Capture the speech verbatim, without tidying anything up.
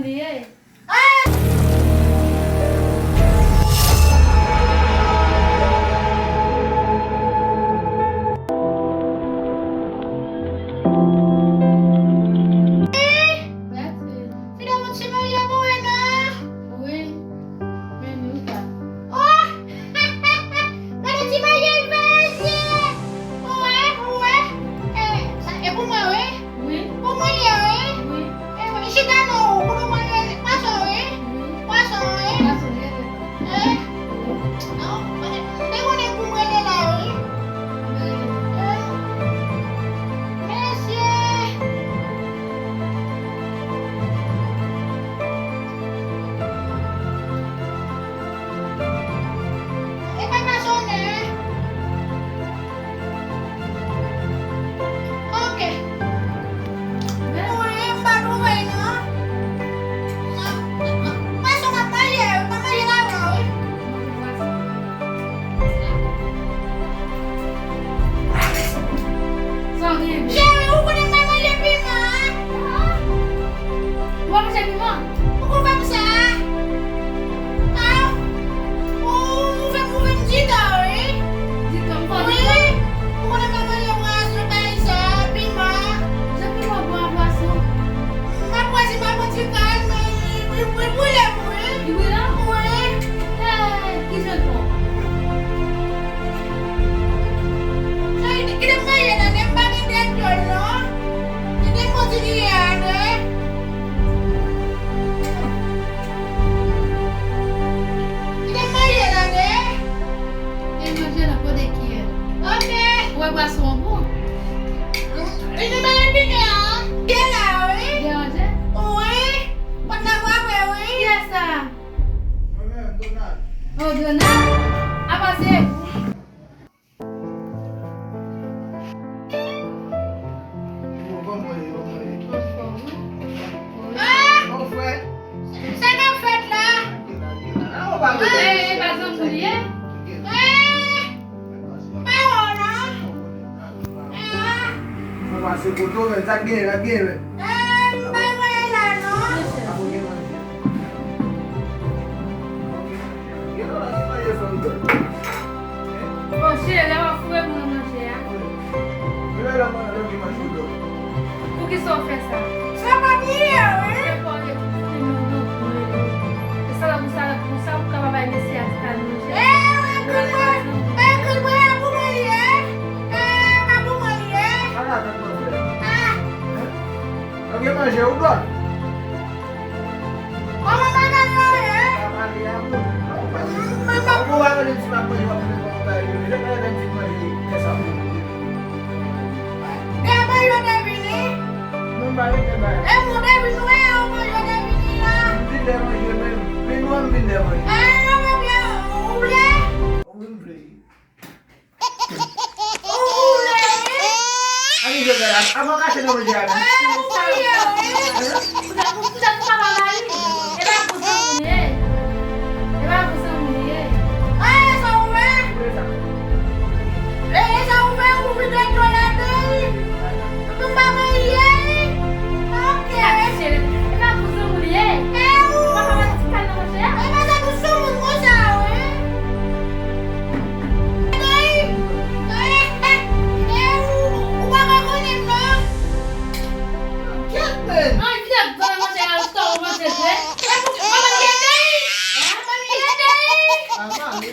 Li ye. Mèsi. Fidèl, yon ti manje pou mwen non. Wi. Men nou ka. Oh! Gade ti manje l fè, mesye! Ou wè, ou wè? E, sa, e pou mwen, wi? Wi. Pou mwen, li ye, wi? Wi. E, wi. Chita non, pou nou manje pwason, wi? Wi. Pwason, wi? Pwason, wi. E? Non, m te konnen pou mwen, li la, wi. Wi. E. Mesye! E pa pwason, non. Ok. Wi, m pa twouve non. Pwason m ap manje, m ap manje lavan, wi. Sa w gen? Cheri, ou konnen m pa manje piman. Ou pa manje piman? Ou konn fè m sa? Ah, ou, ou fè m, ou fè m ditan, wi. Ditan, m fè w ditan? Wi. Ou konnen m pa manje pwason, pa sa, piman. Jan piman bon a pwason. M ap wè si m ap pran ti kal, men li, li, li brile m, wi. Li brile w? Wi. Hey, ki jan l bon? Cheri, kite m manje tande, m pa gen tèt dyòl non. Kite m kontinye a, tande. Kite m manje tande. E manje nan kote ki ye? Ok. Ou wè pwason an bon? Li nou manje pike a. Gen la, wi. Gen manje? Wi. Pot la frape, wi. Kiyès sa? Mwen menm, Donald. Oh, Donald? Apa se ou? Bon, kòman w ye, kòman w ye? Anfòm, wi. Ah! Mon frè. Sa k ap fèt la? Tranquille, tranquille. Ah, ou pa gen... Eh, eh, pa zanmi w li ye? Eh! Pa wè w non. Ah! Mwen pase kote w, men sa k genyen, sa k genyen, men. Eh, m pa wè la non. Bon, cheri, lè w ap foure pou nou manje a. Poukisa w fè sa? Sa pa byen, wi. Se pa w ye pou foure nou nan kou, wi. E sa la pou sa, pou sa ou kapab bay mesye a ti kal manje. Eh, wi, kout mwen, eh, kout mwen, e pou mwen li ye. Eh, pa pou mwen li ye. Ala, kout mwen, frè. Ah. Ou gen manje, ou dwòl. Kòman bagay yo ye? Bagay a bon. Mwen pa... Ou pa wè lè di m ap manje, w ap mande kòman bagay yo ye. Lè mwen di m manje, kè sa pou mwen. Lè manje te vini? Non, m pa rete bay. E mwen te vini, wè, ou manje te vini la. M vin lè manje, men, men nou an m vin lè manje. E, non, men byen, ou vle? Wi, m vle. Ou, ou vle, wi? Ann jwe bèl la. Avan w kache nan manje a menm. Eh, ou vle, wi? Poutèt, poutèt ou pa ba li. E pa pou zanmi w li ye. E pa pou zanmi w li ye. Eh, sa ou fè? Ki vle sa? Eh, sa ou fè? Ou vide dlo ladan l? Pou m pa manje l? Ok. Gade cheri. E pa pou zanmi w li ye. Eh, ou. Ou pa ka mete ti kal nan manje a? E pa sa pou soumoun konsa, wi. Ou pa ka konnen m non. Kèt, men. An, vin ap vòlè manje a, restore manje vre. E pou, manman li ede l. Manman li ede l. Manman li.